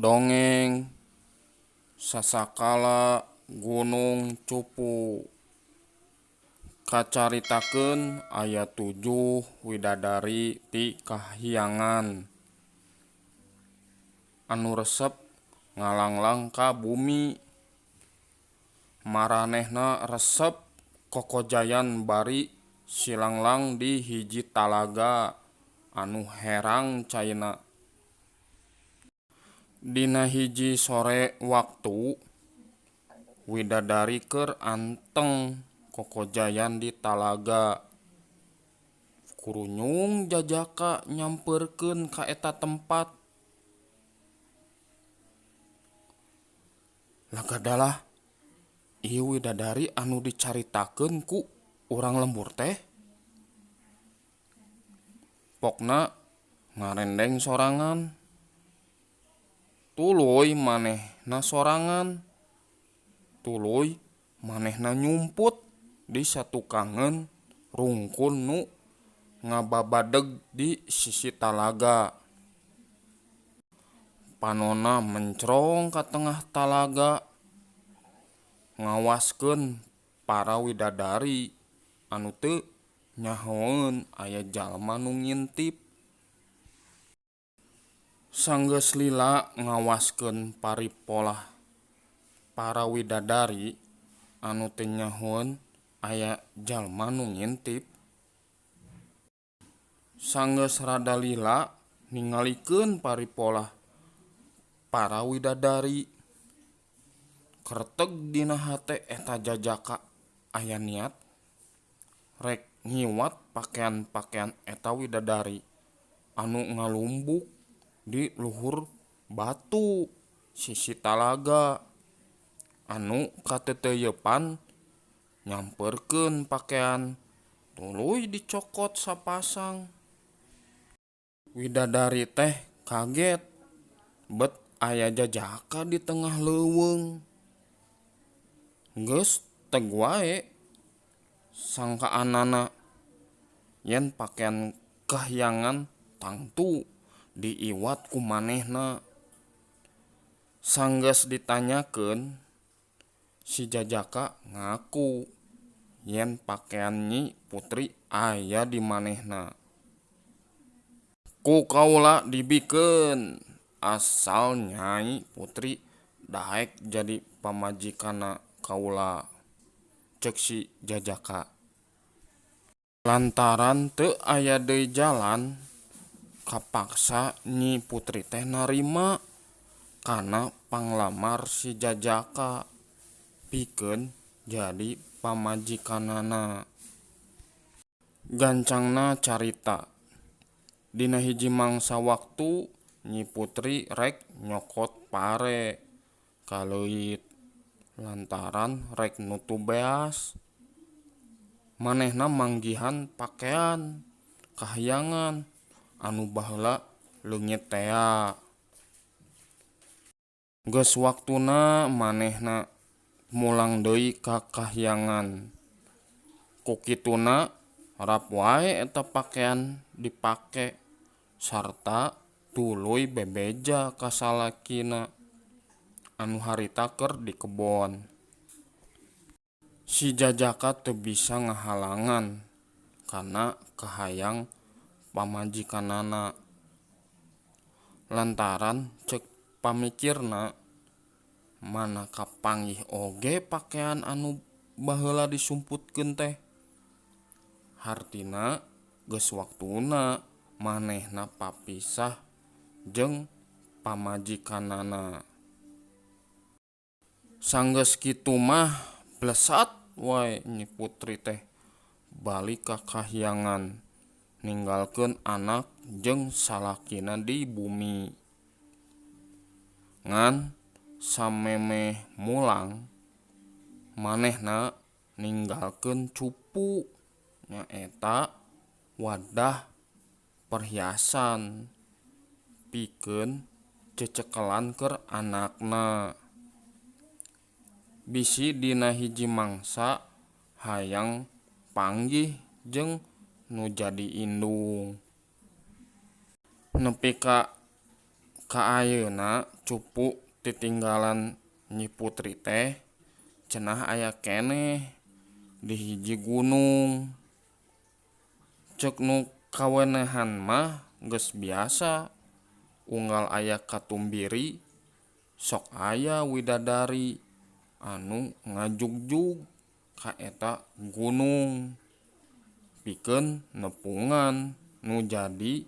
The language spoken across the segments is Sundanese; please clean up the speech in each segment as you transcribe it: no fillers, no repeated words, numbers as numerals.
Dongeng Sasakala Gunung Cupu. Kacaritakeun aya tujuh widadari ti kahyangan anu resep ngalanglang ka bumi. Maranehna resep kokojayan bari silanglang di hiji talaga anu herang caina. Dina hiji sore waktu, widadari keur anteng kokojayan di talaga. Kurunyung jajaka nyamperkeun ka eta tempat. Lagadalah ieu widadari anu dicaritakeun ku urang lembur teh. Pokna ngarendeng sorangan. Tuluy manehna sorangan. Tuluy manehna nyumput di satukangeun rungkun nu ngababadeg di sisi talaga. Panona mencrong ka tengah talaga ngawaskeun para widadari anu teu nyahoeun aya jalma nu ngintip. Sanggeus lila ngawaskeun paripolah para widadari anu teu nyahoeun aya jalma nu ngintip. Sanggeus rada lila ningalikeun paripolah para widadari. Kerteg dina hate eta jajaka aya niat rek ngiwat pakean-pakean eta widadari anu ngalumbuk di luhur batu sisi talaga anu kateteuyepan nyamperkeun pakean tuluy dicokot sapasang. Widadari teh kaget bet aya jajaka di tengah leuweung. Geus teg wae sangkaanana yen pakean kahyangan tangtu diiwat ku manehna. Sanggeus ditanyakeun, si jajaka ngaku yen pakean Nyi Putri aya di manehna. Ku kaula dibikeun asal Nyai Putri daek jadi pamajikanna kaula, ceuk si jajaka. Lantaran teu aya deui jalan, kapaksa Nyi Putri teh narima kana panglamar si jajaka pikeun jadi pamajikanana. Gancangna carita, dina hiji mangsa waktu Nyi Putri rek nyokot pare ka leuit lantaran rek nutu beas. Manehna manggihan pakean kahyangan anu baheula leungit tea. Geus waktuna manehna mulang deui ka kahyangan. Ku kituna rap wae eta pakean dipake sarta tuluy bebeja ka salakina anu harita keur di kebon. Si jajaka teu bisa ngahalangan kana kahayang pamajikanana. Lantaran ceuk pamikirna mana kapanggih oge pakean anu baheula disumputkeun teh. Hartina geus waktuna manehna papisah jeung pamajikanana. Sanggeus kitu mah blesat wae Nyi Putri teh balik ka kahyangan ninggalkeun anak jeung salakina di bumi. Ngan samemeh mulang manehna ninggalkeun cupu nyaeta wadah perhiasan pikeun cecekelan keur anakna. Bisi dina hiji mangsa hayang panggih jeung nu jadi indung. Nepi ka Ka ayeuna cupu titinggalan Nyi Putri teh cenah aya keneh di hiji gunung. Ceuk nu kawenehan mah geus biasa unggal aya katumbiri sok aya widadari anu ngajugjug ka eta gunung pikeun nepungan nu jadi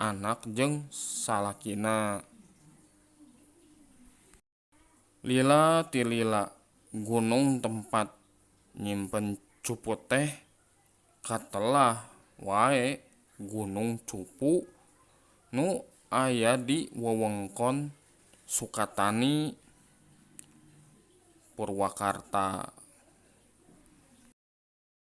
anak jeung salakina. Lila ti lila gunung tempat nyimpen cupu teh katelah wae Gunung Cupu nu aya di wewengkon Sukatani, Purwakarta.